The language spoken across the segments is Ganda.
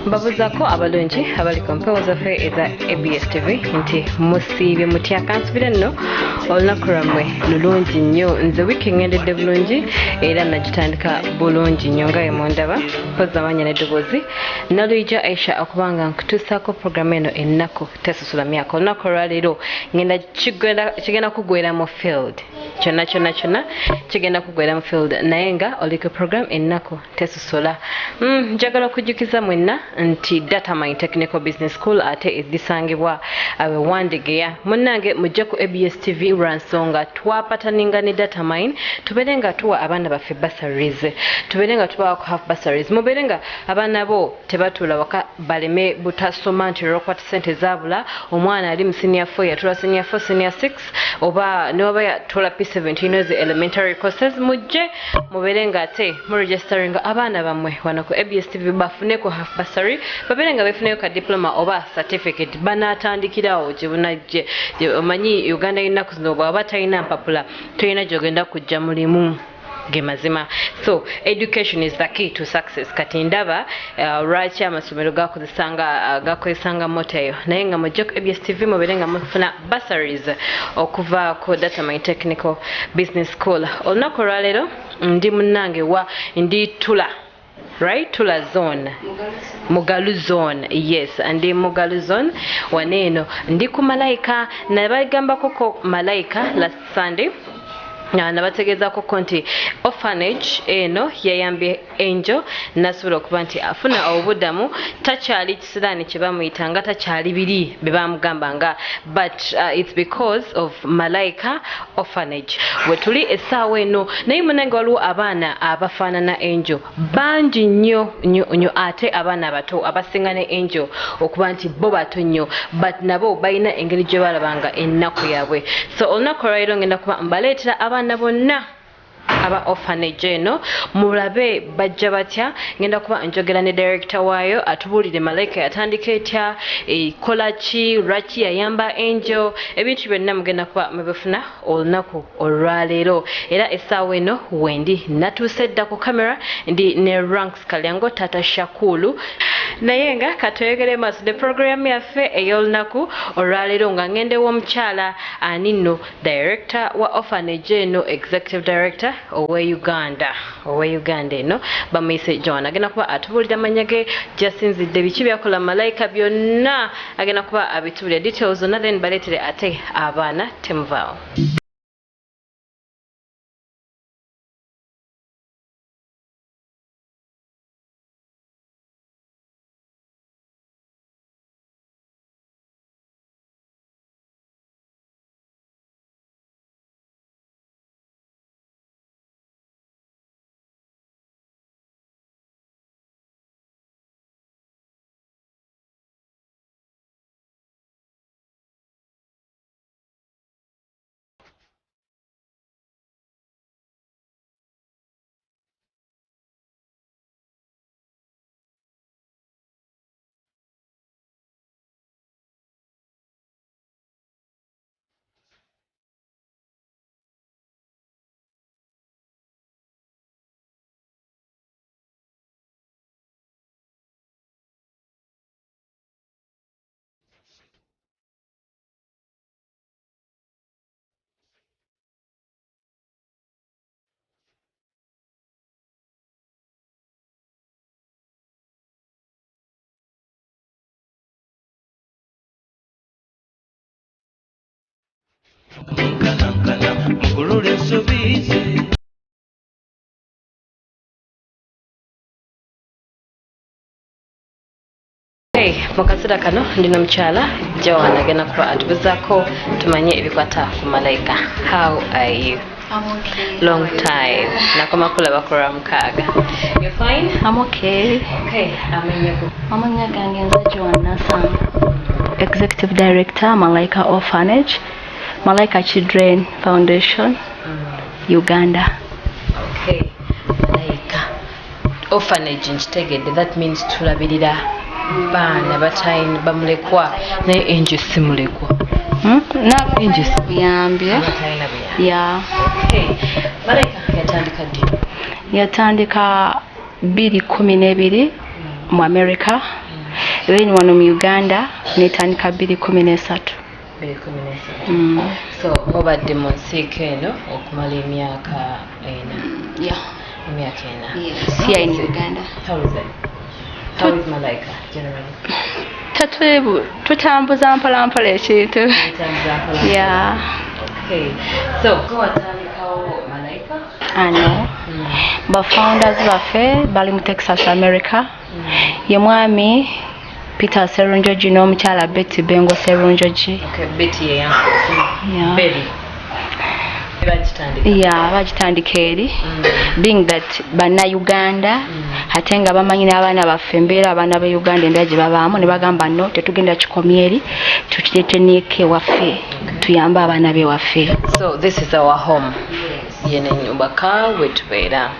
Mbabuzaako abalungi abali ku mpewo zaffe eza ABS TV nti musiibye mutya? Kansubire nno olunaku lwammwe lulungi nnyo. Nze wiiki ŋŋendedde bulungi era nagitandika bulungi nnyo nga bwe mundaba mpozi amanya n'eddoboozi Naluyija Aisha okuba nga nkutuusaako puroguramu eno ennaku tesusula myaka. Olunaku olwaleero ngenda kigenda kugwera mu field kyonna kyonna kyonna kigenda kugwera mu field, naye nga oli ku program ennaku tesusola. Njagala okujjukiza mwenna nti Datamine Technical Business School ate ezisangibwa awe Wandegeya. Munnange, mujje ku ABS TV lwa nsonga twapataninga ne Datamine, tubeere nga tuwa abaana baffe bursaries, tubeere nga tubawa half bursaries, mubeere nga abaana bo tebatuula waka baleme butasoma nti olwokuba sente zaabula. Omwana ali mu senior 4, yatula senior 4, senior 6, oba newaba yatula P17, ezi elementary courses, mujje mubeere nga ate muregisteringa abaana bammwe wano ku ABS TV bafuneko half bursary, babeere nga befuneyo ka diploma oba certificate banaatandikirawo gye bunajje. Omanyi Uganda y'ennaku zino, bw'aba talina mpapula tolina gy'ogenda kujja mulimu, ge mazima. So education is the key to success. Kati ndaba lwaki amasomero gakozesanga motto eyo, naye nga mujje ku ABS TV mubeere nga mufuna bursaries okuva ku Datamine Technical Business School. Olunaku olwaleero ndi munnange wa ndi Tula, right? Tula Zone, Mugalu Zone, yes, ndi Mugalu Zone wano eno ndi ku Malayika. Nabagambako ko Malayika last Sunday, nabategeezaako ko nti orphanage eno yayambye Angel nasobola okuba nti afuna obubudamu, takyali kisiraani kye bamuyita nga takyali biri bye bamugamba nga, but it's because of Malaika Orphanage we tuli essaawa eno. Naye munange, waliwo abaana abafaanana Angel bangi nnyo nnyo nnyo, ate abaana abato abasinga ne Angel okuba nti bo bato nnyo, but nabo balina engeri gye balabanga ennaku yaabwe. So olunaku olwaleero ngenda kuba mbaleetera abaana bonna aba orphanage eno, mulabe bajja batya. Ngenda kuba njogera ne director waayo atubuulire Malayika yatandika etya, ekola ki, lwaki yayamba Angel. Ebintu byonna mugenda kuba mubifuna olunaku olwaleero. Era essaawa eno wendi natuuse dda ku kamera, ndi ne Ranks Kalyango, Tata Shakulu. Naye nga katweyogere maaso ne program yaffe ey'olunaku olwaleero nga ngende w'omukyala ani nno director wa orphanage eno, executive director owe Uganda, owe Uganda eno bamuyise Joan. Agenda kuba atubuulira amanya ge, gyasinzidde, biki byakola Malayika, byonna agenda kuba abitubuulira details zonna, then baleetere ate abaana. Temuvaawo. Nkanankana mugolole ensobi ze. Hey, mu kaseera kano ndi n'omukyala Joan, agenda kuba atubuzaako tumanye ebikwata ku Malayika. How are you? I'm okay. Long time, nakoma kulaba ku Lwamukaaga. You fine? I'm okay. Okay, amenyeko? Amannya gange nze Joan Nassanga, Executive Director, Malaika Orphanage, Malaika Children Foundation, Uganda. Okay, Malayika Orphanage nkitegedde, that means tulabirira baana batalina bamulekwa, naye Angel si mulekwa. Hmm? Angel si Buyambye. abatalina buyambi. Ya. Okay, Malayika yatandika ddi? Yatandika 2012 mu America. Then wano mu Uganda netandika 2013. 2013. So mubadde mu nsiike eno okumala emyaka 4. Yeah. Emyaka 4. Yes. Here in Uganda. How is it? How is Malaika generally? Tutambuza mpola mpola ekintu. Yeah. Okay. So watandikawo Malaika? Ano. Ba founders baffe bali mu Texas, America. Ye mwami Peter Serunjogi n'omukyala Betty Bengo Serunjogi. Okay, Betty ye yanko. Betty. Yeah, bagitandika eri. Being that banna Uganda ate nga bamanyi n'abaana baffe embeera abaana b'e Uganda embeera gye babaamu ne bagamba no tetugenda kikomya eri tukireete n'eka ewaffe tuyambe abaana b'ewaffe. So this is our home. Yeno ennyumba ka we tubeera.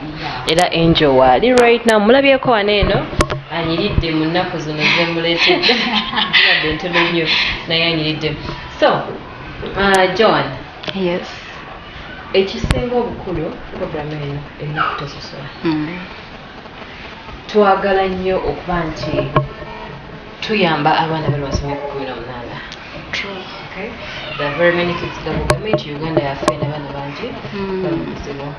Era Angel waali right now mulabyeko wano eno anyiridde mu nnaku zino zemuleetedde zibadde ntono nnyo naye anyiridde. So Joan. Yes. Ekisinga obukulu program eno ennaku tososola. Twagala nnyo okuba nti tuyamba abaana bali wansi w'emyaka 18. Okay. There are very many kids gavumenti Uganda yaffe n'abaana bangi bali mu buzibu.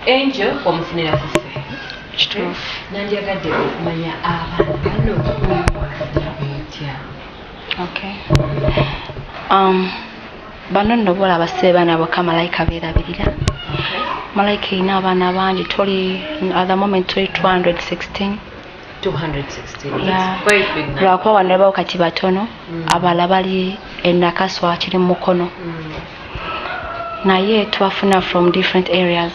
Angel wamufunira ku ffe. Kituufu. Nandyagadde okumanya abaana bano mutya. Okay. Bano nno bolaba si baana bokka Malaika beerabirira. Malaika erina abaana bangi, tuli at the moment tuli 216. 216. Yeah. That's quite big number. Lwakuba wano bawo kati batono, abalala bali e Nakaswa kiri mu Mukono. Naye tubafuna from different areas.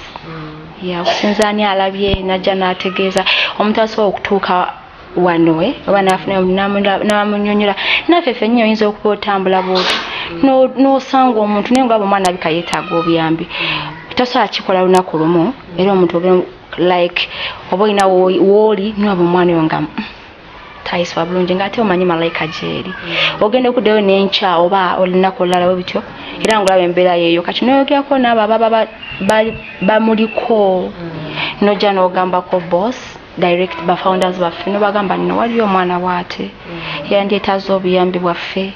Yeah, okusinza ani alabye najja n'ategeeza omuntu asobola okutuuka wano oba n'afuna n'amunyonyola. Naffe ffennyini oyinza okuba otambula bw'oti n'osanga omuntu naye ng'olaba omwana alabika yeetaaga obuyambi. Tosobola kikola lunaku lumu era omuntu like oba olina w'oli n'olaba omwana oyo nga tayisibwa bulungi ng'ate omanyi Malaika gy'eri. Ogenda okuddayo n'enkya oba olunaku olulala bwe bityo era ng'olaba embeera yeeyo. Kati n'oyogerako n'abo ababa bamuliko n'ojja n'ogambako boss direct ba founders baffe n'obagamba nno waliyo omwana bw'ati yandyetaaze obuyambi bwaffe.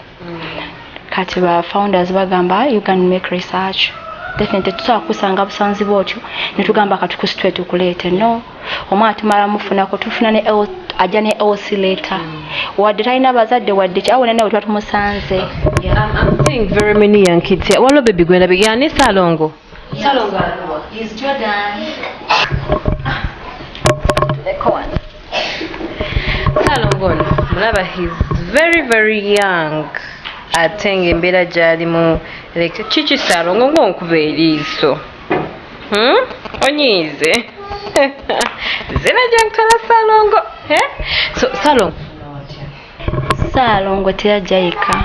Kati ba founders bagamba you can make research. Definitely tusobola kusanga busanzi bw'otyo ne tugamba katukusitwe tukuleete. No, omwana tumala mufunako tufuna ne ajja ne LC later. Wadde talina bazadde wadde ki awo nawe tuba tumusanze. I'm seeing very many young kids here. Waliwo baby gwe ndabye yani Salongo. Salongo aluwa. Is Jordan. Salongo ono mulaba he's very very young. Ate ng'embeera gy'alimu like kiki Salongo ng'onkuba eriiso. Onyiize. Zina gye nkutwala Salongo. So Salongo. Salongo teyajja yekka.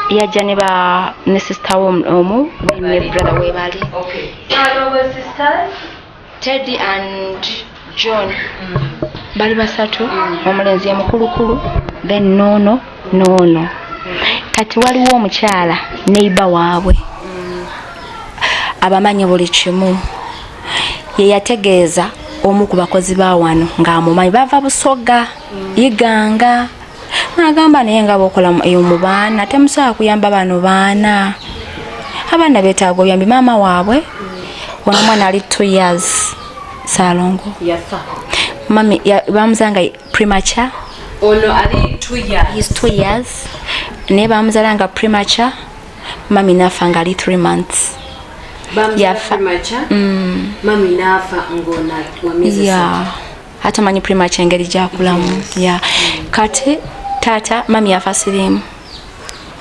Yajja ne ba ne sister we omu ne brother we bali. Okay. Salongo sisters Teddy and John. Bali basatu. Omulenzi ye mukulukulu then noono noono. Kati waliwo omukyala neighbor waabwe abamanyi buli kimu. Ye yategeeza omu ku bakozi ba wano ng'amumanyi bava Busoga Iganga. N'agamba naye nga bw'okola eyo mu baana temusobola kuyamba bano baana. Abaana beetaaga obuyambi. Maama waabwe ono omwana ali 2 years Salongo. Yafa. Mami bamuzaala nga premature. Ono ali 2 years. He's 2 years. Naye bamuzaala nga premature. Mami n'afa nga ali 3 months. Yafa. Premature. Mami n'afa ng'ona wa myezi esatu. Ate omanyi premature engeri gy'akulamu. Yeah. Kati taata mami yafa siriimu.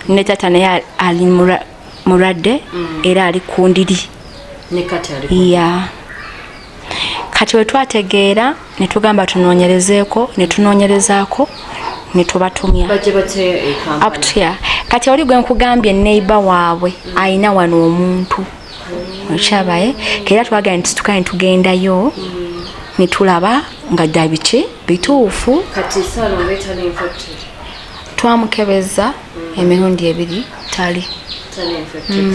Ne taata naye ali mulwadde era ali ku ndiri. Ne kati ali ku ndiri. Yeah. Kati we twategeera ne tugamba tunoonyerezeeko ne tunoonyerezaako ne tubatumya. Bajja batya e Kampala? Up to here. Kati oli gwe nkugambye neighbor waabwe ayina wano omuntu. Okyabaye era twagala nti situka ne tugendayo ne tulaba nga ddala biki bituufu. Kati Salongo tali infected. Twamukebeza emirundi ebiri tali. Tali infected.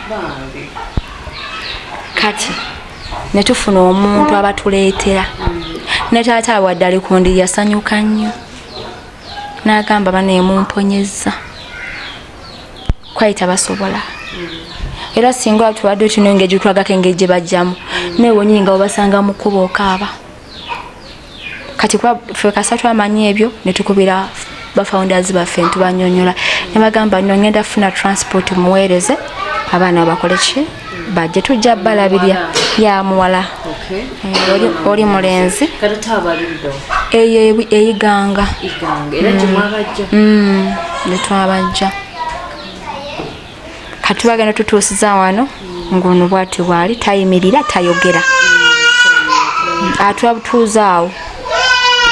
Bambi. Kati ne tufuna omuntu abatuleetera. Ne taata wadde ali ku ndiri yasanyuka nnyo. N'agamba bane mumponyezza. Kwayita basobola. Era singa tubadde tulina engeri gye engeri gye bajjamu. Naye wonyini nga obasanga mu kkubo okaaba. Kati kuba ffe kasa twamanyi ebyo ne tukubira ba founders baffe ntubanyonyola ne bagamba no ngenda funa transport muweereze abaana bakole ki bajje tujja balabirya ya muwala. Okay. Oli mulenzi Kati abalidde eyo eyiganga Iganga era gye mwabajja. Ne twabajja kati bagenda tutuusiza wano ng'ono bwati bwali tayimirira tayogera atwatuuza awo.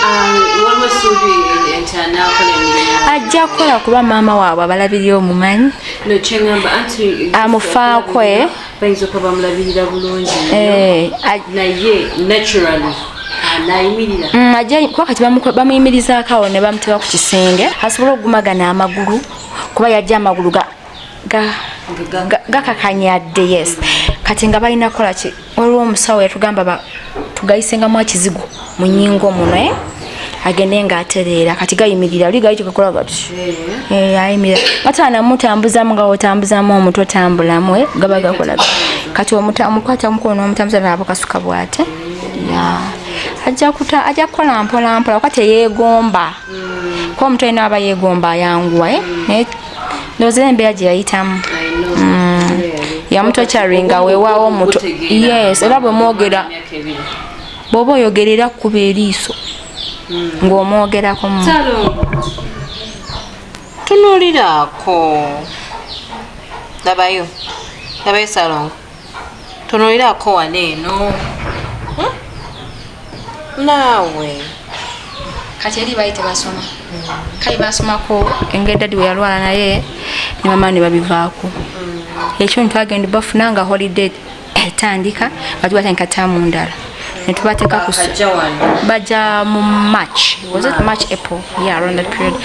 Waliwo essuubi nti anaakola emirimu? Ajja kukola kuba maama waabwe abalabirira omumanyi. No, kyeŋŋamba anti Amufaako, eh? Bayinza okuba bamulabirira bulungi nnyo. Naye naturally anaayimirira? Ajja kuba kati bamuyimirizaako awo ne bamuteeka ku kisenge asobole okugumagana amagulu kuba yajja amagulu gakakanyadde. Yes, kati nga balina kukola ki, waliwo omusawo yatugamba tugayisengamu ekizigo mu nnyingo muno, eh? Agende ng'atereera. Kati gayimirira oli gali tegakola gati. Ayimirira batana mutambuzamu nga otambuzamu omutwe otambulamu, eh, gaba gakola kati omukwata omukono n'omutambuza nabo kasuka bwate ya ajja kukola mpola mpola kuba teyeegomba kuba omuntu alina aba yeegomba ayanguwa, eh? Naye ndowooza era embeera gye yayitamu yamutorturinga weewaawo omuto. Yes, era bwe mwogera bw'oba oyogera era kuba eriiso ng'omwogerako mu Salongo, tunuuliraako, labayo, labayo Salongo, tunuuliraako wano eno. Naawe. Kati eri baali tebasoma, kale basomako engeri daddy we yalwala naye ne mama ne babivaako. Ekyo ntwagenda bafuna nga holiday etandika nga tubatandika taamu ndala ne tubateeka ku Bakajja wano? Bajja mu March, was it March, April? Yeah, around that period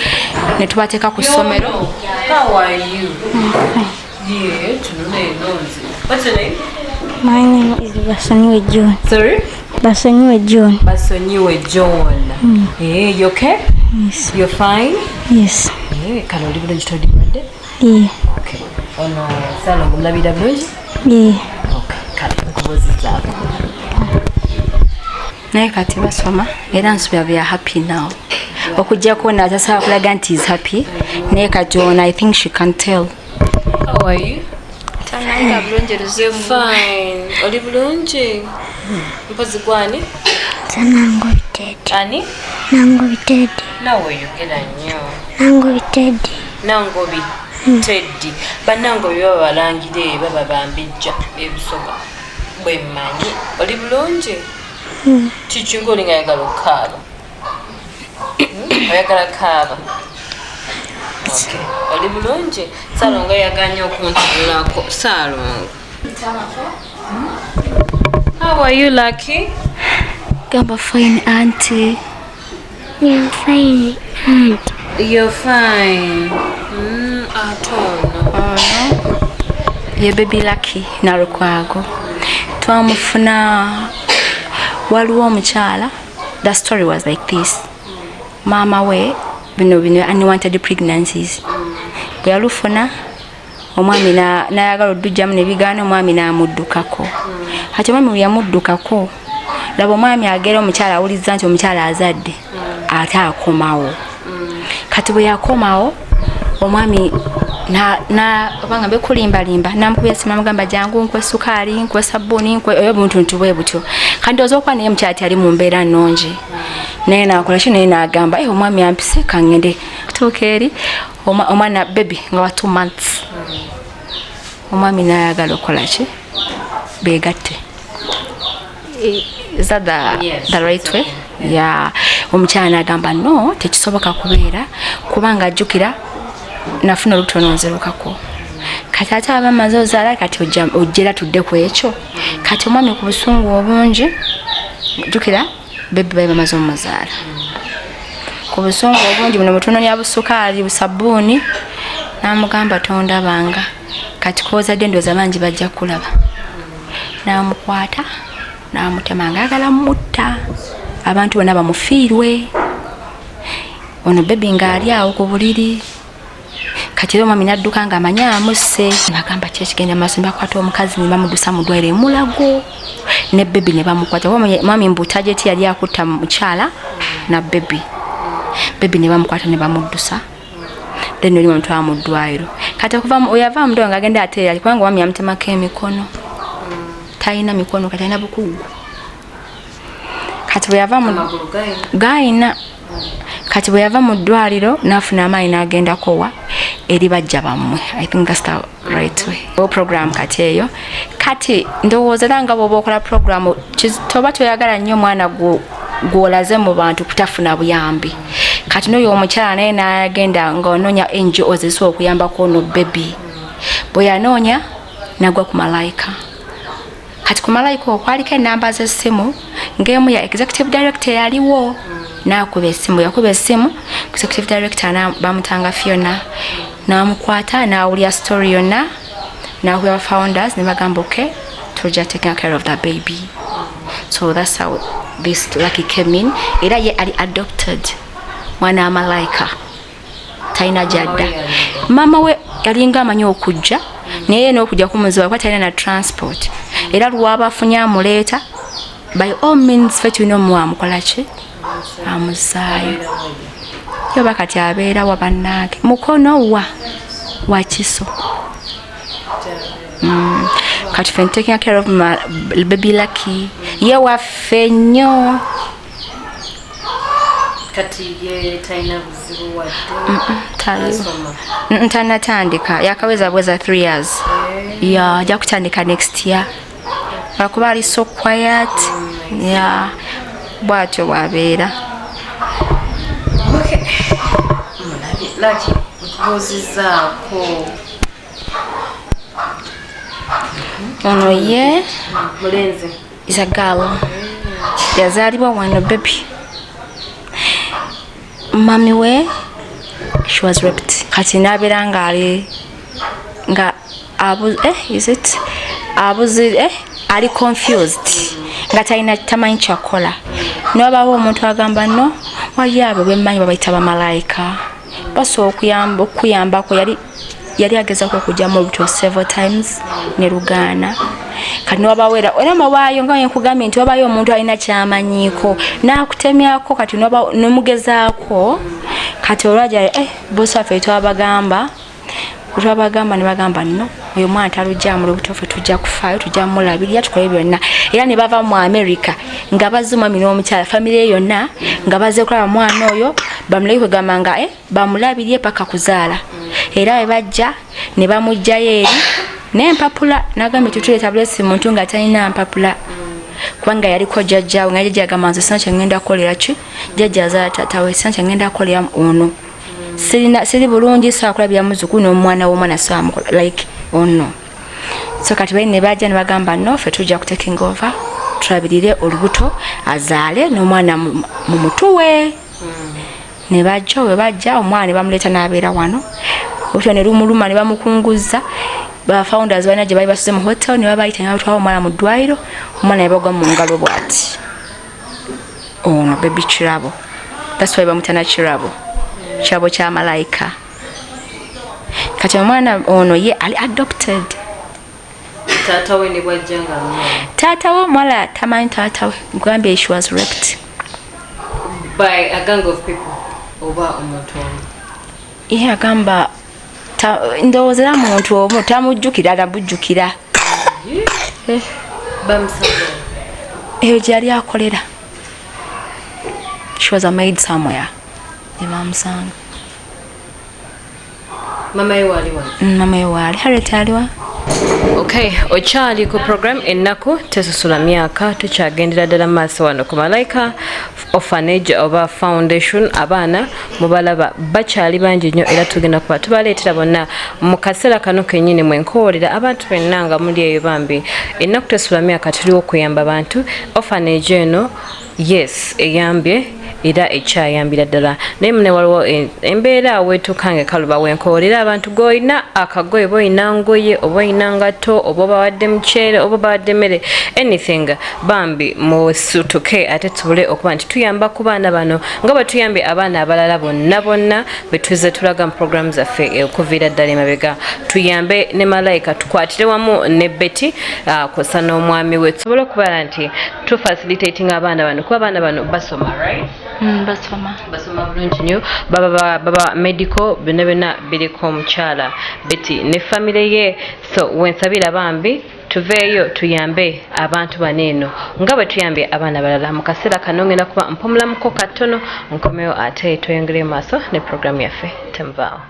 ne tubateeka ku ssomero. How are you? Yeah, tunula eno nze. What's your name? My name is Basonyiwe John. Sorry? Basonyiwe John. Basonyiwe John. Eh, you okay? Yes. You're fine? Yes. Eh, kale oli bulungi, toli bulwadde? Yeah. Okay. Ono Salongo mulabirira bulungi? Yeah. Okay, kale nkubuuzizaako. Naye kati basoma era nsubira they are happy now, okuggyako natasobola kulaga nti is happy, naye kati ono I think she can tell. How are you? Tananga bulungi. You're fine. Oli bulungi? Mpozi gwani? Nangobi Teddy. Ani? Nangobi Teddy. Naawe oyogera nnyo. Nangobi Teddy. Nangobi Teddy. Bannangobi baba balangire, baba bambejja ebisoga bwe mmanyi. Oli bulungi? Kiki ng'olinga ayagala okukaaba? Oyagala kaaba? Okay. Oli bulungi? Saalongo yaganye okuntunulako. Saalongo. How are you, Lucky? Gamba fine, auntie. Yeah, fine. Aunt. You're fine. Ate ono. Ye baby Lucky Nalukwago twamufuna, waliwo omukyala. The story was like this: maama we bino unwanted pregnancies bwe yalufuna omwami n'ayagala oddujjamu ne bigaana, omwami n'amuddukako. Kati omwami bwe yamuddukako, laba omwami agera omukyala awulizza nti omukyala azadde ate akomawo. Kati bwe yakomawo omwami obanga bekulimbalimba namukubira simu namugamba jangu nkuwe sukaali, nkuwe sabbuuni, nkuwe obuntu nti bwe butyo. Kandi ndowooza okuba naye mukyala teyali mu mbeera nnungi, naye nakola ki, naye nagamba, "Eh, omwami ampise kaŋŋende." Kutuuka eri omwana baby nga wa 2 months, omwami nayagala okukola ki, beegatte. Is that the, Yes, the right it's way? okay. Yeah. Omukyala nagamba no, tekisoboka kubeera kubanga ajjukira nafuna olubuto nonzirukako, kati ate aba amaze ozaala, kati ojjera tudde ku ekyo. Kati omwami ku busungu obungi, jjukira baby bali bamaze omuzaala, ku busungu obungi buno butunonya busukaali busabbuuni, n'amugamba tondabanga, kati kozadde ndowooza bangi bajja kulaba. N'amukwata n'amutema nga ayagala mutta abantu bonna bamufiirwe. Ono baby ng'ali awo ku buliri. Kati era omwami n'adduka ng'amanyi amusse. Bagamba ki ekigenda maaso, ne bakwata omukazi ne bamudusa mu ddwaliro e Mulago ne baby ne bamukwata. Kuba mwami mbu target yali akutta mukyala na baby. Baby ne bamukwata ne bamuddusa. Then oli bamutwala mu ddwaliro. Kati okuva oyo ava mu ddwaliro ng'agenda ateera, kubanga omwami yamutemako emikono. Talina mikono, kati alina bukugu. Kati bwe yava mu gayina, kati bwe yava mu ddwaliro n'afuna amaanyi n'agendako wa eri bajja bammwe. I think that's the right way. O program kati eyo, kati ndowooza era nga bw'oba okola program, toba toyagala nnyo omwana gw'olaze mu bantu kutafuna buyambi. Kati n'oyo omukyala naye n'agenda ng'onoonya NGOs ezisobola okuyambako ono baby. Bwe yanoonya nagwa ku Malayika. Kati ku Malayika okwo kwaliko ennamba z'essimu, ng'emu ya executive director yaliwo. N'akuba essimu, yakuba essimu executive director bamutanga Fiona, n'amukwata n'awulira story yonna, n'akuba founders ne bagamba, "Okay, tujja taking care of the baby." So that's how this Lucky came in. Era ye ali adopted, mwana wa Malayika, talina gyadda. Maama we yalinga amanyi okujja, naye n'okujja kumuziba kuba talina na transport. Era lwaba afunye amuleeta, by all means fe tulina omuwa amukola ki, amuzaayo. Yoba kati abeera wa bannange mukono wa Wakiso. Kati fe taking care of my baby Lucky, ye waffe nnyo. Kati ye talina buzibu wadde? Taliwo. Asoma? Tanatandika, yakaweza bweza 3 years ya, ajja kutandika next year, lwakuba ali so quiet ya, bwatyo bwabeera. Mulabye Lucky, nkubuuzizaako. Ono ye mulenzi? Is a girl, yazaalibwa wano. Baby mami we, she was raped. Kati nabeera nga ali nga abu, is it abuzi, ali confused nga talina, tamanyi kyakola. Niwabawo omuntu agamba, no waliyo abo bemmanyi babayita bamalayika, basobola okuyamba, okuyambako. Yali agezako okugyamu olubuto several times ne lugaana. Kati niwabawo era mawaayo nga nkugambye nti wabayo omuntu alina kyamanyiiko n'akutemyako. Kati nomugezaako. Kati olwaja, bosi waffe twabagamba ne bagamba, "No, oyo mwana talugyamu lubuto, ffe tujja kufaayo, tujja mulabirira, tukole byonna." Era ne bava mu America nga bazze, omwami n'omukyala, famire yonna, nga bazze kulaba mwana oyo, bamulabi kwegamba nga bamulabirye paka kuzaala. Era bwe bajja ne bamugjayo eri n'empapula, nagambye tutuleeta bulesi muntu nga talina mpapula, kubanga yaliko jjajjaawe, nga jjajja agamba, "Nze sina kyengenda kukolera ki." Jjajja azaala taatawe, "Sina kyengenda kukolera ono, sirina, siri bulungi, saakulabira muzzukulu n'omwana w'omwana saamukola like ono." So kati bali ne bajja ne bagamba, "No, ffe tujja ku taking over, tulabirire olubuto, azaale n'omwana mu mutuwe." Ne bajja, we bajja omwana ne bamuleeta n'abeera wano. Olubuto ne lumuluma, ne bamukunguza. Ba founders balina gye bali basuze mu hotel, ne babayita ne batwala omwana mu ddwaliro. Omwana ne bagwa mu ngalo bw'ati, ono baby Kirabo. That's why bamutana Kirabo, kirabo kya malayika. Kati omwana ono ye ali adopted. Taata we ne bwajja nga mwana? Taata we omuwala tamanyi taata we. Nkugambye, she was raped. By a gang of people oba omuntu omu? Ye agamba ndowooza era muntu omu, tamujjukira namujjukira. Bamusanga? Eyo gye yali akolera. She was a maid somewhere gye bamusanga. Mama ye waali wano? Mama ye waali. Harriet aliwa? Okay, okyali ku program Ennaku Tesusula Myaka. Tukyagendera ddala mu maaso wano ku Malaika Orphanage oba Foundation. Abaana mubalaba bakyali bangi nnyo, era tugenda kuba tubaleetera bonna mu kaseera kano kennyini. Mwenkoolera abantu benna nga muli eyo, bambi, Ennaku Tesula Myaka, tuliwo okuyamba abantu. Orphanage eno Yes, eyambye era ekyayambira ddala, naye mune waliwo embeera wetuuka nga ekaluba. Wenkoolera abantu g'olina akagoye, oba olina ngoye, oba olina ngato, oba obawadde muceere, oba obawadde mmere, anything, bambi musutuke ate tusobole okuba nti tuyamba ku baana bano nga bwe tuyambye abaana abalala bonna bonna be tuzze tulaga mu programu zaffe okuviira ddala emabega. Tuyambe ne Malayika, tukwatire wamu ne Betty kwosa n'omwami we, tusobole okubeera nti tufacilitating abaana bano, kuba abaana bano basoma, right? Basoma. Basoma bulungi nnyo, baba medical, byonna byonna biriko omukyala Betty ne famire ye. So wensabira bambi tuveeyo tuyambe abantu bano eno nga bwe tuyambye abaana balala. Mu kaseera kano ngenda kuba mpumulamuko katono, nkomewo ate tweyongereyo maaso ne programu yaffe. Temuvaawo.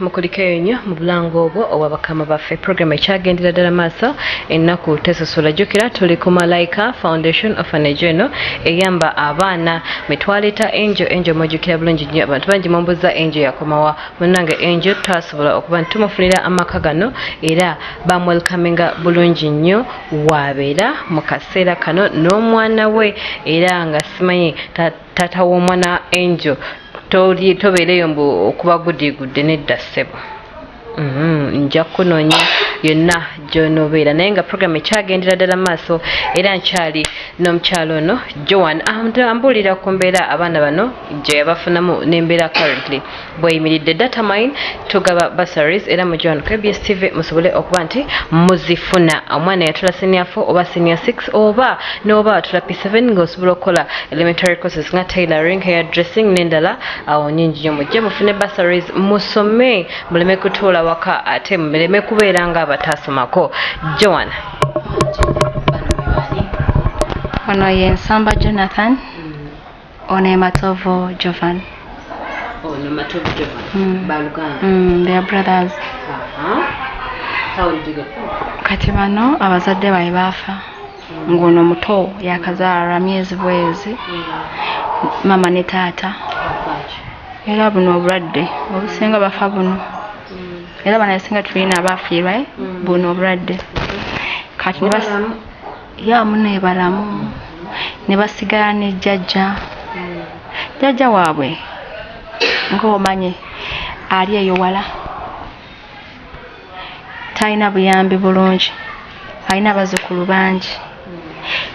Mukulikeyo nnyo mu bulango obwo obwa bakama baffe. Program ekyagendera ddala maaso, ennaku tesosola. Jjukira tuli ku Malaika Foundation Orphanage eno eyamba abaana metwaleeta Angel. Angel mwejjukira bulungi nnyo, abantu bangi mumbuza Angel yakomawa. Munnange, Angel twasobola okuba nti tumufunira amaka gano era bamwelcominga bulungi nnyo, waabeera mu kaseera kano n'omwana we. Era nga simanyi taata w'omwana Angel, tobeereyo mbu okuba gudigudde. Nedda ssebo. Nja kunoonya yonna gy'onoobeera, naye nga program ekyagendera ddala maaso era nkyali n'omukyalo ono Joan, ambuulira ku mbeera abaana bano gye yabafunamu n'embeera currently bweyimiridde. Datamine tugaba bursaries era mu Joan ku ABS TV musobole okuba nti muzifuna. Omwana yatula senior 4 oba senior 6 oba n'oba watula P7 ng'osobola okukola elementary courses nga tailoring, hair dressing n'endala awo nyingi nnyo. Mujje mufune bursaries, musome, muleme kutuula waka ate muleme kubeera nga abataasomako. Joan. Ono ye Nsamba Jonathan, ono ye Matovu Jovan. Ono Matovu Jovan? Baluganda? They are brothers. How did you get them? Kati bano abazadde baabwe baafa ng'ono muto, yakazaalwa myezi bwezi, maama ne taata. Era buno obulwadde obusinga bafa buno, era bano abasinga tulina abafiirwa buno obulwadde. Kati ne ya muno balamu ne basigala ne jjajja, jjajja waabwe ng'omanyi ali eyo wala, talina buyambi bulungi, alina abazzukulu bangi.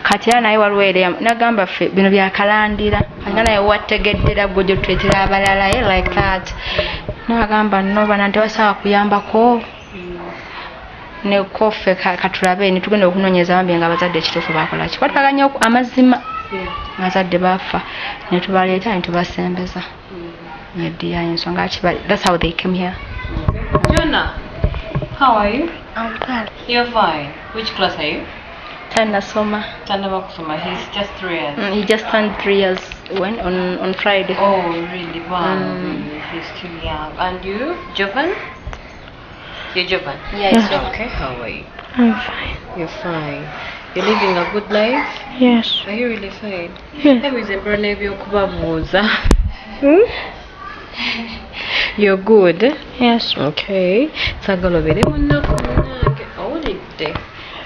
Kati era naye waliwo era nagamba ffe bino byakalandira, nga naye wategeddera gwe gyotuleetera abalala, like that. Nagamba no bana tebasobola kuyambako nekoffe, katulabe netugenda okunoonyeza bambi nga abazadde ekituufu bakola ki, batwaganya amazima, abazadde bafa, netubaleeta netubasembeza neddiya ensonga ki. That's how they came here. Jonah, how are you? I'm fine. You're fine. Which class are you? Tanasoma. Tanaba kusoma. He's just 3 years. He just turned 3 years when on Friday. Oh, really? Wow. Really? He's still young. And you, Jovan? You're Jovan? Yeah, it's Jovan. Okay. How are you? I'm fine. You're fine. You're living a good life? Yes. Are you really fine? Yes. Ebize mbona ebyokubabuuza. You're good? Yes. Okay. Saagala obeere munaku munange. Owulidde?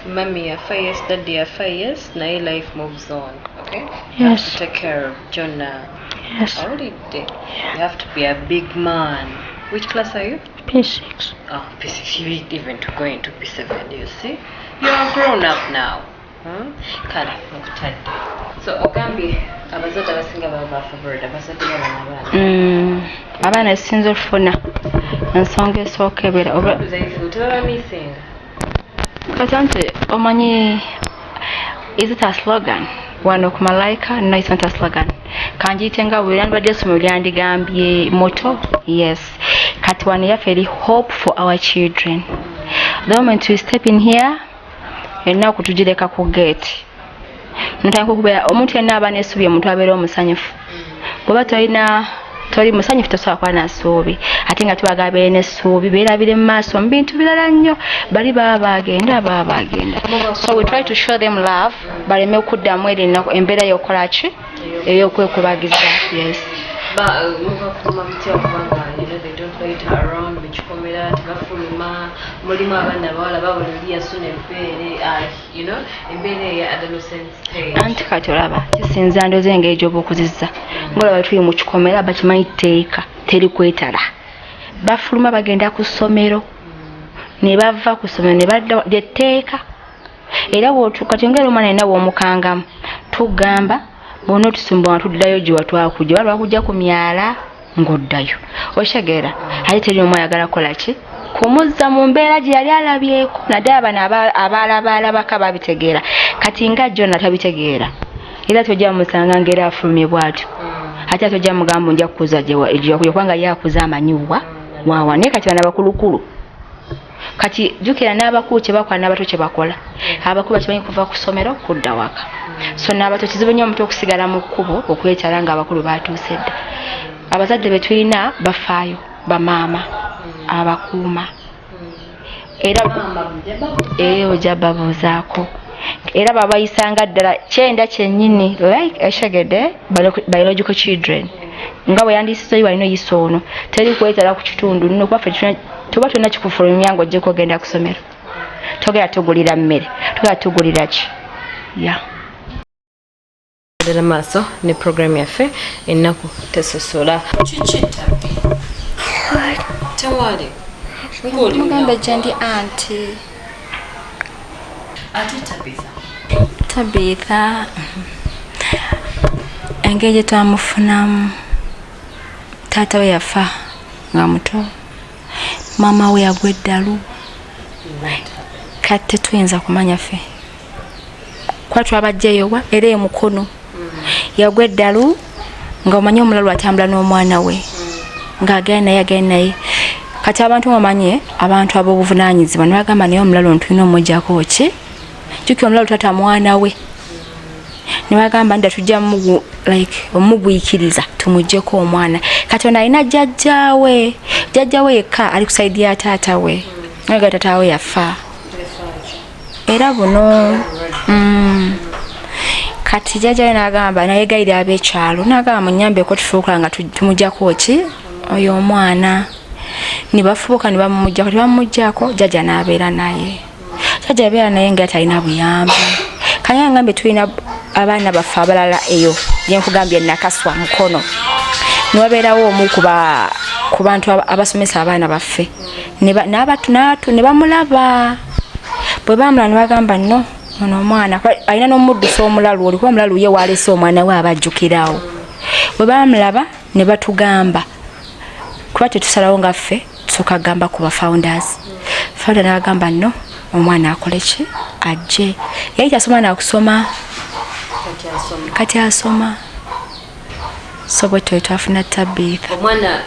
Mummy yafa, yes. Daddy yafa, yes. Naye life moves on. Okay? You have Yes. to take care of Jonah. Yes. Owulidde? You have to be a big man. Which class are you? P6. Oh, P6. You need even to go into P7, you see? You're grown up now. Kale, nkutadde. So, ogambye abazadde abasinga baba bafavored abazadde b'abaana abaana. Abaana esinza okufuna ensonga esooka ebeera oba How do they feel? Tebaba missinga? Kati anti omanyi, is it a slogan wano ku Malaika? No, it's not a slogan. Kanjiyite nga bwe lyandibadde essomero lyandigambye motto. Yes, kati wano yaffe eri hope for our children. The moment we step in here, ennaku tugireka ku gate, notandika okubeera omuntu yenna aba nesubye, omuntu abeera omusanyufu bw'oba tolina Toli musanyufu, tosobola kuba na ssuubi, ate nga tubagamba beere n'essuubi, beerabire mu maaso mu bintu birala nnyo. Bali baba bagenda, baba bagenda. So we try to show them love, baleme kuddamu eri ennaku, embeera y'okukola ki, ey'okwekubagiza. Yes. Mubakuuma mutya okubanga they don't loiter around mu kikomera, tebafuluma? Mulimu abaana abawala babula oli yasuna ebbeere, embeera eya adolescent stage. Anti kati olaba kisinza ndoza engeri gy'oba okuzizza. Ng'olaba tuli mu kikomera, bakimanyi tteeka teri kwetala. Bafuluma bagenda ku ssomero, ne bava ku ssomero ne badda, lyetteeka. Era bw'otuuka kati ng'era omwana yenna bw'omukangamu, tugamba bw'ona otusumbuwa tuddayo gye watwakujja, oba lwakujja ku myala ng'oddayo, okitegeera? Ate teri omu ayagala kukola ki, kumuzza mu mbeera gye yali alabyeko, naddala bano abaalabaalabaka babitegeera. Kati nga Jona tabitegeera, era tojja musanga ng'era afulumye bw'atyo, ate tojja mugamba nja kukuza gye wakujja, kubanga ye akuze amanyi wa waawa. Naye kati bano abakulukulu, kati jjukira n'abakulu kye bakola n'abato kye bakola. Abakulu bakimanyi kuva ku ssomero kudda waka, so n'abato kizibu nnyo omuto okusigala mu kkubo okwetala ng'abakulu batuuse dda. Abazadde be tulina bafaayo, bamaama abakuuma, era ojja babuuzaako, era babayisanga ddala kyenda kyennyini, like eshegede biological children, nga bwe yandiyisiza oyo walina oyisa ono. Teri kwetala ku kitundu nno, kuba ffe tuba tulina kikufulumya ng'oggyeko ogenda ku ssomero, togenda tugulira mmere, togenda tugulira ki ya. Ddala maaso ne program yaffe Ennaku Tesosola. Kiki Tabi? Tewali. Ng'oli Mugambe gye ndi anti. Ate Tabitha? Tabitha, engeri gye twamufunamu, taata we yafa nga muto, maama we yagwa eddalu. Kati tetuyinza kumanya ffe kuba twabajjayowa era emukono yagwa eddalu, nga omanyi omulalu atambula n'omwana we ng'agenda naye, agenda naye. Kati abantu omanye abantu ab'obuvunaanyizibwa ne bagamba, naye omulalu ono tulina omuggyako ki? Jjukira omulalu tata mwana we. Ne bagamba nda tujja like omugwikiriza tumuggyeko omwana. Kati ono alina jjajjaawe, jjajjaawe yekka ali ku side ya taata we, naye ga taata we yafa era buno. Kati jjajja we n'agamba, nayegayirira ab'ekyalo n'agamba, munyambeko tufuuka nga tumuggyako ki oyo omwana. Ne bafubuka ne bamuggyako, tebamuggyako, jjajja n'abeera naye. Jjajja abeera naye nga talina buyambi. Kanye ngambye tulina abaana baffe abalala eyo gyenkugambye Nakaswa Mukono, newabeerawo omu ku bantu abasomesa abaana baffe, ne bamulaba. Bwe bamulaba ne bagamba, no, ono omwana alina n'omuddusa omulalu oli, kuba omulalu ye waalese omwana we abajjukirawo. Bwe bamulaba ne batugamba, kuba tetusalawo nga ffe, tusooka kugamba ku ba founders. Founder n'agamba, no, omwana akole ki, ajje. Yali tasoma nakusoma. Kati asoma? Kati asoma. So bwe twali twafuna Tabitha. Omwana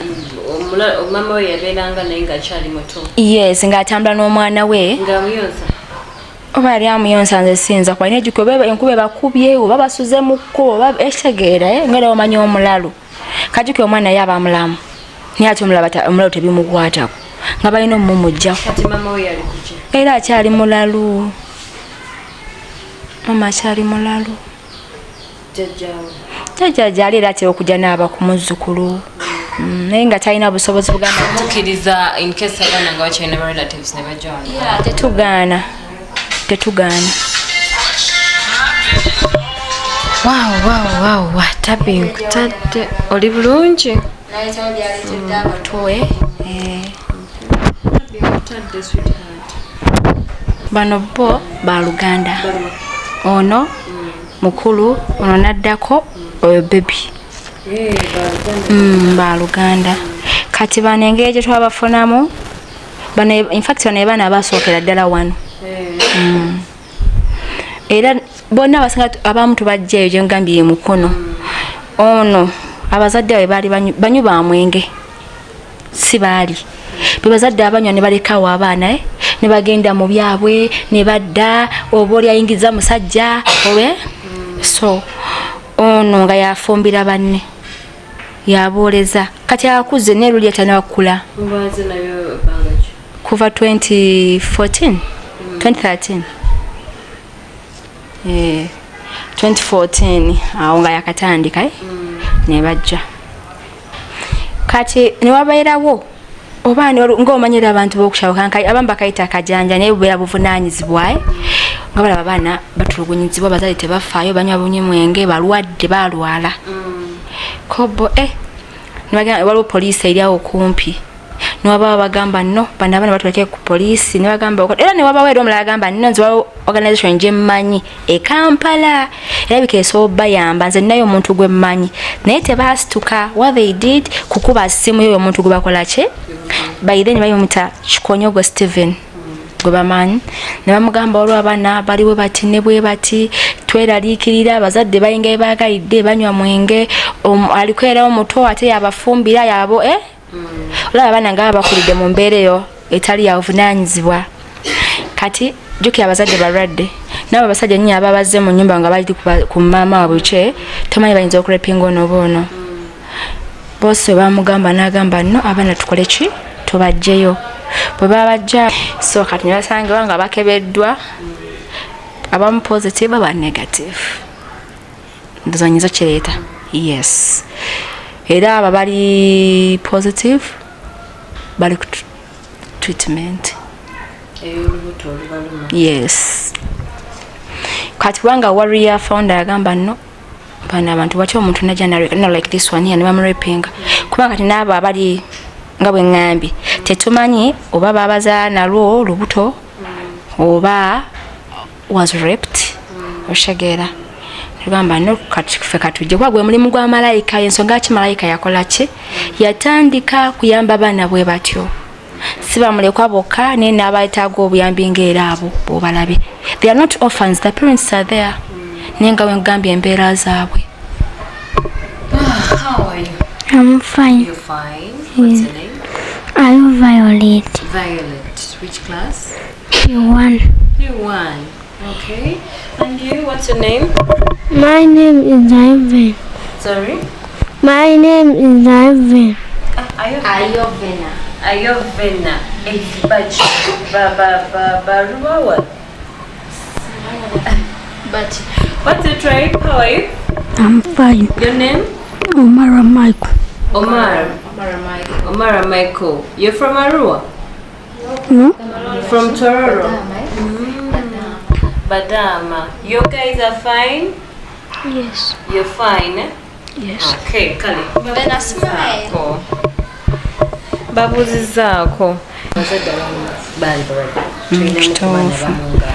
mama we yabeeranga naye ng'akyali muto? Yes, ng'atambula n'omwana we. Ng'amuyonsa? Oba yali amuyonsa nze siyinza kuba, naye jjukira oba enkuba ebakubye, oba basuze mu kkubo, oba ekitegeera, nga era omanyi omulalu kajjukira omwana ye aba mulamu, naye ate omulalu tebimukwatako, nga balina omumuggyako. Kati mama we yali kuki? Era akyali mulalu, mama akyali mulalu. Jjajjaawe? Jjajja gyali, era atera okujja n'aba ku muzzukulu. Naye nga talina busobozi bugamba. Mukkiriza in case abaana nga bakyalina ba relatives ne bajja wano? Yeah, tetugaana, tetugaana. Wow, Tabi, nkutadde, oli bulungi? Abatowe. Tabi, nkutadde, sweetheart. Bano bo baluganda, ono mukulu, ono naddako, oyo baby. Baluganda. Kati bano engeri gye twabafunamu bano, infact bano baana abasookera ddala wano. Era bonna abasinga abamu tubajjaeyo gye ngambye ye Mukono. Ono abazadde babe baali banywi ba mwenge, si baali be bazadde abanywa ne balekawo abaana, ne bagenda mu byabwe ne badda, oba oli ayingiza musajja obe. So ono nga yafumbira banne. Yabooleza kati akuze naye luli atanakula. Mbaze nayo ebbanga ki? Kuva 2014, 2013, 2014 awo nga yakatandika, eh? Ne bajja kati newabeerawo oba ng'omanyira abantu b'okukyalo kankai abamu bakayita akajanja, naye bubeera buvunaanyizibwa, eh? Nga balaba abaana batulugunyizibwa, abazadde tebafaayo, banywa bunywi mwenge, balwadde, balwala kobo, eh, nebagenda waliwo poliisi eri awo kumpi, newababa bagamba no bano abaana batuleke ku poliisi, nebagamba era newabawo era omulala agamba no nze waliwo organisation gye mmanyi e Kampala erabika esobola bayamba, nze nnayo omuntu gwe mmanyi, naye tebasituka. What they did kukuba simu yoyo omuntu gwe bakola ki, by then bayimuta Kikonyogo Steven gwe bamanyi, ne bamugamba waliwo abaana baliwo bati ne bwe bati, tweraliikirira, abazadde bayinga bebaagalidde, banywa mwenge, aliko era omuto ate yabafumbira yabo, eh? Olaba abaana nga baba bakulidde mu mbeera eyo etali yabuvunaanyizibwa. Kati jjukira abazadde balwadde, nabo abasajja nnyo aba bazze mu nnyumba nga bali ku maama waabwe kye tomanyi bayinza okurepinga ono oba ono. Boosi we bamugamba n'agamba no abaana tukole ki, tubajjeyo. Bwe babajja so kati ne basangibwa nga bakebeddwa, abamu positive, aba negative. Ndowooza nyinza kireeta, yes, era abo bali positive bali ku treatment ey'olubuto olubaluma. Yes, kati kubanga warrior founder yagamba no bano abantu watya omuntu najja no like this one here ne bamurepinga, kubanga kati n'abo abali nga bwe ŋŋambye tetumanyi oba babazaala nalwo lubuto oba was raped, otegeera? Tugamba no kati ffe katujje kuba gwe mulimu gwa Malayika. Ensonga ki Malayika yakola ki, yatandika kuyamba baana bwe batyo, si bamulekwa bokka naye n'abeetaaga obuyambi ng'era abo b'obalabye. They are not orphans, the parents are there, naye nga wengambye embeera zaabwe. How are you? I'm fine. You're fine. What's your name? Are you Violet? Violet. Which class? P1. P1. Okay. And you, what's your name? My name is Ivan. Sorry? My name is Ivan. Ayovena. Ayovena. Bach. Ba ba ba Barua what? But What's your tribe? How are you? I'm fine. Your name? Omara Michael. Omar. Omar Michael. You're from Arua? No? From Tororo? Badama. You guys are fine? Yes. You're fine, eh? Yes. Okay, kale. Babuuzizaako. Abazadde abamu baali balwadde. Tulinamu ku baana Kituufu. abamu nga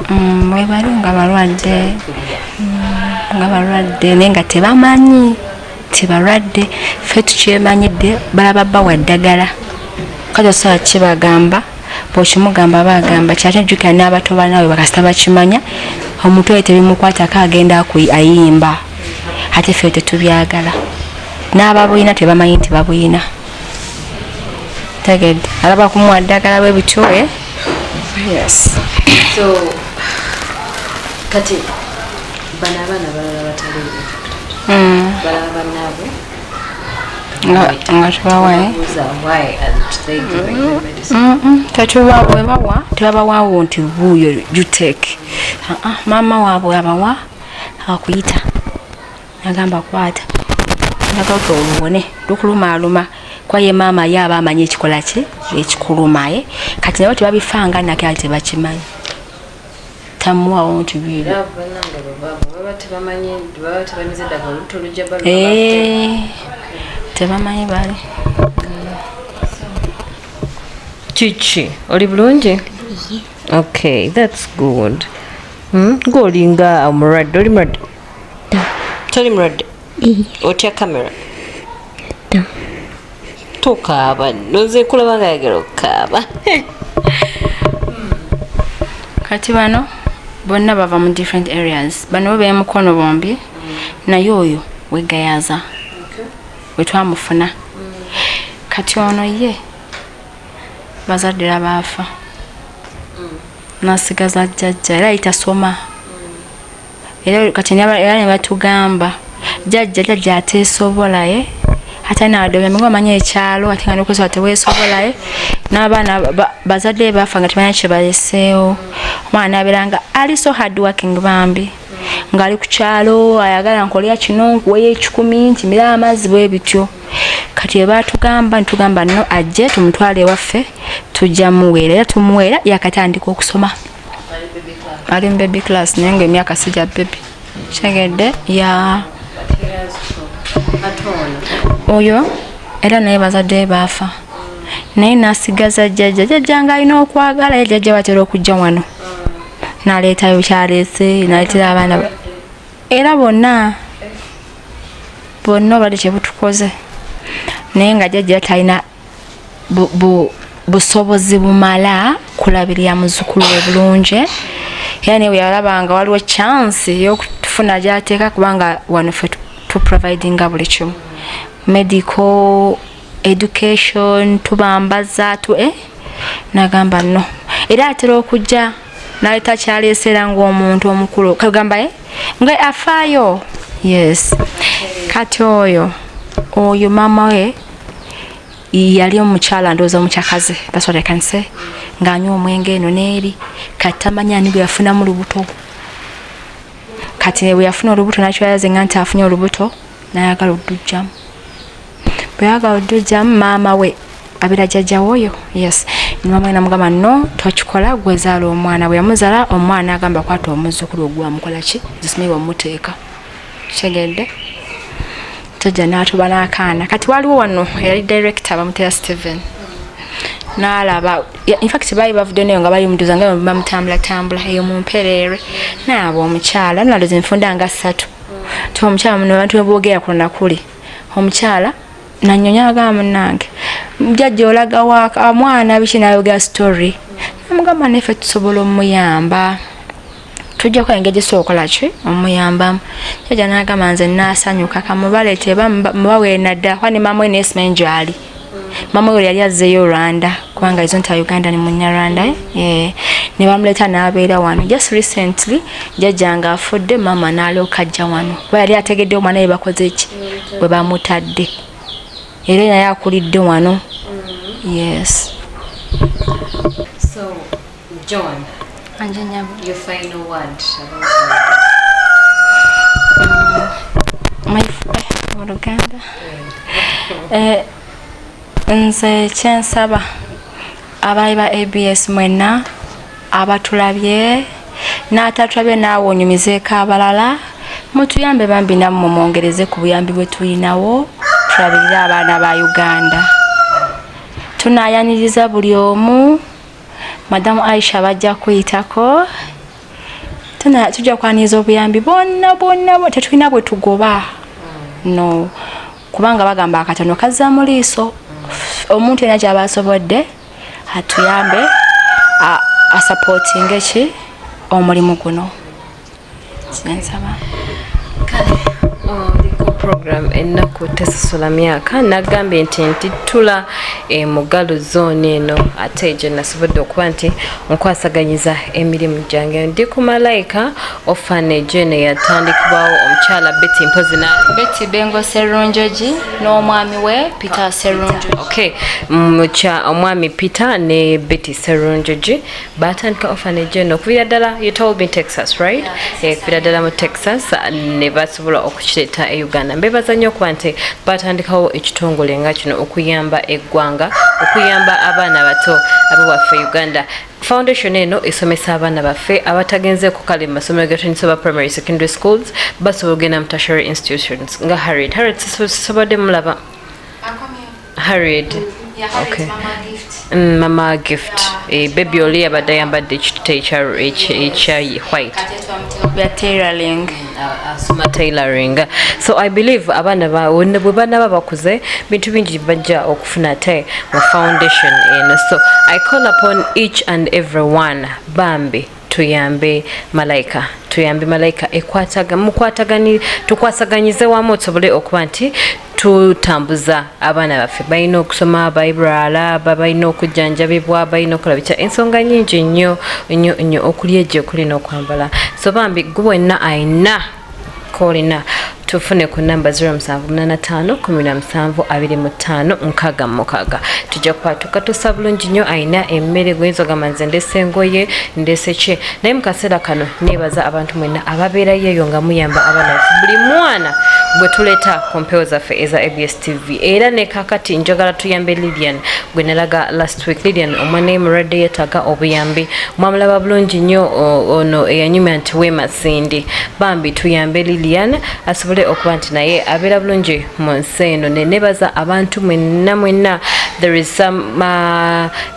Bwe bali nga balwadde kulya. Nga balwadde naye nga tebamanyi tibalwadde, ffe tukyemanyidde, balaba bawa ddagala kati osobola kibagamba, bwokimugamba bagamba kyate jjukira n'abato banaabwe bakasita bakimanya omuntu oyo tebimukwatako agenda ayimba, ate ffe tetubyagala n'ababuyina tebamanyi nti babuyina, tegedde alaba kumuwa ddagala bwe bityo, eh? Yes. So kati bano abaana abalala batali infected balaba bannaabwe Nga tubawa, eh? babuuza why aren't they giving them medicine? Tetuba bwebawa tebabawawo nti buuyo you take. Ah, ah, maama waabwe abawa akuyita agamba kwata nagaka oluwone lukulumaaluma kuba ye maama ye aba amanyi ekikola ki ekikuluma, ye kati nabo tebabifanga nake ate tebakimanyi tamuwawo nti biibyo. Era bannange baba baba tebamanyi, baba tebamize ddagala, olubuto lujja baluma. Eh, tebamanyi bali. Kiki, oli bulungi? Okay, that's good. Ng'olinga omulwadde, oli mulwadde? Toli mulwadde? Otya kamera? Tokaaba nno, nze kulaba nga ayagala okukaaba. Kati bano bonna bava mu different areas, bano bo bemukono bombi, naye oyo wegayaza wetwamufuna. Kati ono ye bazadde era baafa nasigaza jjajja era yitasoma era kati era ne batugamba jjajja ateesobola ye. Atalina wadde obuyambi, ng'omanyi ekyalo, ate nga n'okusobola teweesobolayo, n'abaana bazadde be bafa nga tebalina kye baleseewo. Omwana n'abeera nga ali so hard working bambi, ng'ali ku kyalo, ayagala nkolera kino, nkuweyo 100, nkimira amazzi, bwe bityo. Kati bwe baatugamba, ntugamba no ajje tumutwale ewaffe, tujja muweera, era tumuweera, yakatandika okusoma, ali mu baby class, naye ng'emyaka si gya baby, kitegedde ya. Oyo era naye bazadde be baafa, naye n'asigaza jjajja. Jjajja nga alina okwagala, ye jjajja batera okujja wano n'aleetayo kyaleese, n'aleetera abaana era bonna bonna obadde kyebutukoze, naye nga jjajja talina busobozi bumala kulabirira muzzukulu we bulungi. Era naye bwe yalaba nga waliwo chance ey'okufuna gy'ateeka, kubanga wano ffe tuprovidinga buli kimu, medical, education, tubambaza tu, nagamba no, era atera okujja naleeta kyaleese, era ng'omuntu omukulu kagamba, nga afaayo. Yes, kati oyo maama we yali omukyala, ndowooza omukyakaze, that's what I can say, ng'anywa omwenge eno n'eri. Kati tamanyi ani gwe yafunamu lubuto. Kati bwe yafuna olubuto, nakiraze nga nti afunye olubuto, nayagala oddujjamu. Bwe yagala oddujjamu, maama we abeera jjajjawe oyo, yes, maama we namugamba, "No, tokikola, gwezaala omwana." Bwe yamuzaala omwana, agamba, "Kwata omuzzukulu ogwamukola ki, zisimanyi wamuteeka." Kitegedde, jjajja n'atuba n'akaana. Kati waliwo wano eyali director, bamutera Steven, n'alaba, in fact baali bavudde neyo nga bali muduza nga bamutambulatambula eyo mu mpereerwe, naaba omukyala naloza enfunda nga ssatu ti omukyala muno, abantu beboogera kuno nakuli. Omukyala nanyonya, agamba, "Munnange jjajja olaga wa omwana biki?" Nayogera story, namugamba, "Naffe tusobola omuyamba, tujja kukola engeri gyesobola okukola ki omuyambamu." Jjajja n'agamba, "Nze naasanyuka, kamubaleete mubaweere nadda." Kuba ne maama we naye simanyi gy'ali. Maama we yali azzeeyo Rwanda, kubanga is not a Uganda, ni Munyarwanda, eh. Ne bamuleeta n'abeera wano. Just recently jjajja nga afudde, maama n'alyoka ajja wano, kuba yali ategedde omwana we bakoze ki, bwe bamutadde, era naye akulidde wano, yes. So, John, Anje nyabo. your final word about Mu Luganda. Nze kyensaba abaali ba ABS mwenna abatulabye n'atatulabye, naawe onyumizeeko abalala, mutuyambe bambi, nammwe mwongereze ku buyambi bwe tulinawo, tulabirire abaana ba Uganda. Tunayaniriza buli omu. Madamu Aisha bajja kuyitako. Tujja kwaniriza obuyambi bwonna bwonna, tetulina bwe tugoba, no, kubanga bagamba akatono kazza mu liiso. Omuntu yenna gyaba asobodde atuyambe, asupportinge ki omulimu guno, kyensaba. Oliko program Ennaku Tesosola Myaka. Nagambye nti tula e Mugalu Zone eno, ate gye nasobodde okuba nti nkwasaganyiza emirimu gyange. Ndi ku Malayika Orphanage eno yatandikibwawo omukyala Betty Mpozi na Betty Bengo Serunjogi n'omwami we Peter Serunjogi. Okay, omwami Peter ne Betty Serunjogi batandika orphanage eno okuviira ddala, you told me Texas, right? Yeah, kuviira ddala mu Texas ne basobola okukireeta e Uganda. Mbebaza nnyo okuba nti batandikawo ekitongole nga kino okuyamba eggwanga, okuyamba abaana bato abewaffe Uganda. Foundation eno esomesa abaana baffe abatagenzeeko kale mu masomero gatandise primary, secondary schools, basobola okugenda mu tertiary institutions nga Harriet. Harriet sisobodde mulaba Harriet. Okay. Mama Gift, baby oli abadde ayambadde ekituta ekya white. Bya tailoring. Asoma tailoring. So I believe abaana bwe banaba bakuze, bintu bingi bajja okufuna ate mu foundation eno. So I call upon each and every one, bambi tuyambe Malayika, tuyambe Malayika. Ekwataga mukwatagani, tukwasaganyize wamu tusobole okuba nti tutambuza abaana baffe. Balina okusoma, balwala, balina okujjanjabibwa, balina okukola bitya, ensonga nyingi nnyo nnyo nnyo, okulya egyo okuli n'okwambala. So bambi gwe wenna ayina kolina Tufune ku namba 0785 17 25 66. Tujja kuba tukatusa bulungi nnyo. Ayina emmere guyinza ogamba nze ndese engoye, ndese ki, naye mu kaseera kano neebaza abantu mwenna ababeerayo eyo nga muyamba abaana baffe, buli mwana gwe tuleeta ku mpewo zaffe eza ABS TV. Era ne kakati njagala tuyambe Lilian gwe nalaga last week. Lilian omwana ye mulwadde, yeetaaga obuyambi. Mwamulaba bulungi nnyo ono eyanyumya nti weemasindi. Bambi tuyambe Lilian asobole okuba nti naye abeera bulungi mu nsi eno. Nenebaza abantu mwenna mwenna. There is some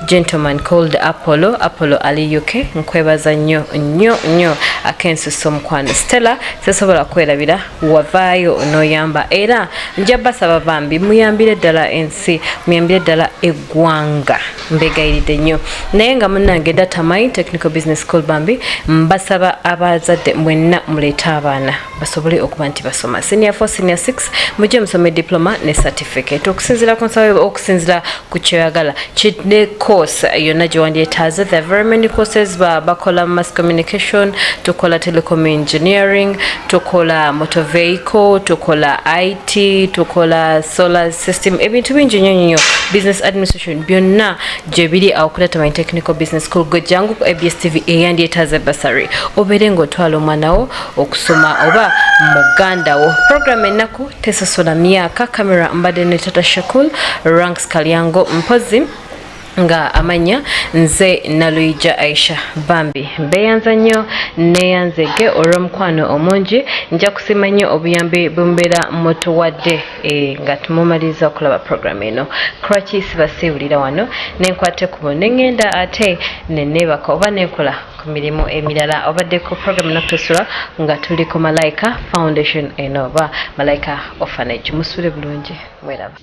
gentleman called Apollo. Apollo ali UK, nkwebaza nnyo nnyo nnyo akensusa omukwano. Stella, sesobola kwerabira, wavaayo n'oyamba. Era nja basaba bambi muyambire ddala ensi, muyambire ddala eggwanga, mbegayiridde nnyo. Naye nga munnange Datamine Technical Business School, bambi mbasaba abazadde mwenna muleete abaana basobole okuba nti basoma senior 4, senior 6, mujje musome diploma ne certificate okusinziira ku nsawo, okusinziira ku kyoyagala ne course yonna gye wandyetaaze. There are very many courses. Bakola mass communication, tukola telecom engineering, tukola motor vehicle, tukola IT, tukola solar system, ebintu bingi nnyo nnyo, business administration, byonna gye biri awo ku Datamine Technical Business School. Gwe jangu ku ABS TV eyandyetaaze bursary, obeere ng'otwala omwana wo okusoma oba muganda wo. Program ennaku tesosola myaka. Kamera mbadde ne Tata Shakul Ranks Kalyango, mpozi nga amanya nze Naluija Aisha. Bambi mbeeyanza nnyo, neeyanzege olw'omukwano omungi. Nja kusiima nnyo obuyambi bwe mubeera mutuwadde nga tumumaliriza okulaba program eno. Craki sibasiibulira wano, nenkwate kubo neŋŋenda ate neneebaka oba nenkola ku mirimu emirala. Obadde ku program Enaku Tesosola nga tuli ku Malaika Foundation eno oba Malaika Orphanage. Musule bulungi, mweraba.